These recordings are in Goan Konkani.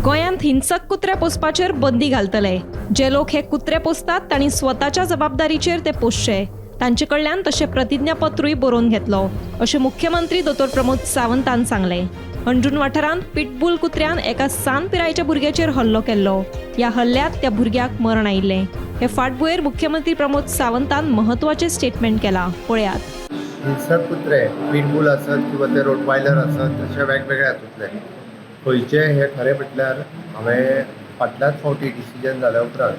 गोंयांत हिंसक कुत्रे पोसपाचेर बंदी घालतले. जे लोक हे कुत्रे पोसतात तांणी स्वताच्या जबाबदारीचेर ते पोसचे, तांचे कडल्यान तशें प्रतिज्ञापत्रूय बरोवन घेतलो, अशें मुख्यमंत्री दोतोर प्रमोद सावंतान सांगलें. अंजुण वाठारांत पिटबूल कुत्र्यान एका सान पिरायेच्या भुरग्याचेर हल्लो केल्लो. ह्या हल्ल्यांत त्या भुरग्याक मरण आयिल्लें. हे फाटभुंयेर मुख्यमंत्री प्रमोद सावंतान महत्वाचें स्टेटमेंट केलां, पळयात. हिंसक कुत्रे, पिटबूल आसत किंवा ते रोटवायलर आसत, अशे वेगवेगळे हातूंतले खंयचे हे, खरें म्हटल्यार हांवें फाटल्याच फावटी डिसिजन जाल्या उपरांत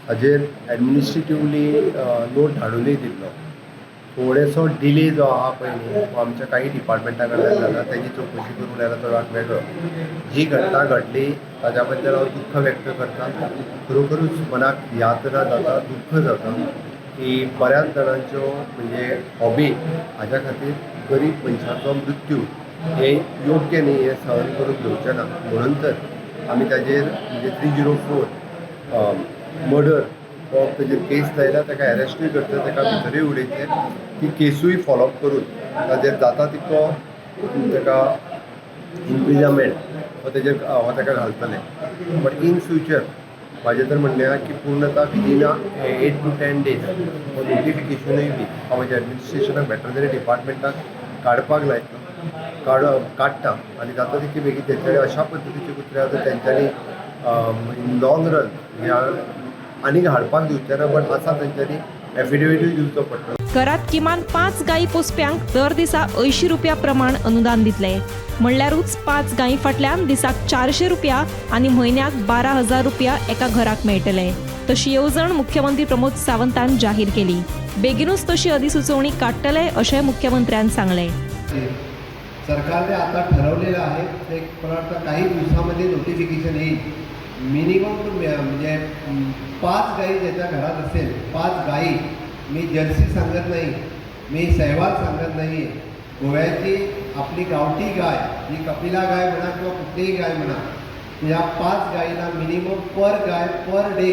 हाजेर एडमिनिस्ट्रेटिवली नोट धाडुनूय दिल्लो. थोडेसो डिले जो आहा पळय न्ही, हो आमच्या काही डिपार्टमेंटा कडल्यान जाला. तेजी चवकशी करूंक जाल्यार तो वाट वेगळो. जी घटना घडली ताज्या बद्दल हांव दुख्ख व्यक्त करता. खरोखरूच मनाक यातना जाता, दुख्ख जाता की बऱ्याच जाणांच्यो म्हणजे हॉबी हाज्या खातीर गरीब मनशाचो मृत्यू हे योग्य न्ही, हें सहन करून घेवचें ना. म्हणून तर आमी ताजेर म्हणजे 304 मर्डर हो ताजेर केस लायला, ताका एरेस्टूय करता, ताका भितरूय उडयतले. ती केसूय फॉलोअप करून ताजेर जाता तितको ताका इम्प्रिजमेंट हो तेजेर हो ताका घालतले. बट इन फ्युचर म्हाजें तर म्हणणें आहा की पूर्णता विदीन 8 टू 10 डेज हो नोटिफिकेशनूय बी हांव म्हज्या एडमिनिस्ट्रेशनाक, वेटरनरी डिपार्टमेंटाक काडपाक लायतलो, काडटा आनी जाता तितके बेगीन तेंच्यांनी अशा पद्दतीचे कुत्रे आतां तेंच्यांनी इन लॉंग रन ह्या आनीक हाडपाक दिवचे ना, बट आसा तेंच्यांनी एफिडेविटूय दिवचो पडटलो. घरात किमान 5 गायी पोसप्यांक दर दिसा 80 रुपया प्रमाण अनुदान दितले. म्हणल्यारूच 5 गायी फाटल्यान दिसाक 400 रुपया आनी म्हयन्याक 12,000 रुपया एका घराक मेळटले. तशी येवजण मुख्यमंत्री प्रमोद सावंतान जाहीर केली. बेगीनूच तशी अधिसुचोवणी काडटले, अशें मुख्यमंत्र्यान सांगलें. सरकारने आता ठरवलेलं आहे, ते मला वाटतं काही दिवसामध्ये नोटिफिकेशन येईल. मिनिमम टू म्हणजे 5 गायी ज्याच्या घरात असेल, 5 गायी, मी जर्सी सांगत नाही, मी सहवाल सांगत नाही, गोव्याची आपली गावठी गाय, ही कपिला गाय म्हणा किंवा कुठलीही गाय म्हणा, या 5 गायीला मिनिमम पर गाय पर डे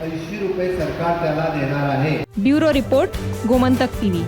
80 रुपये सरकार त्याला देणार आहे. Bureau report, Gomantak TV.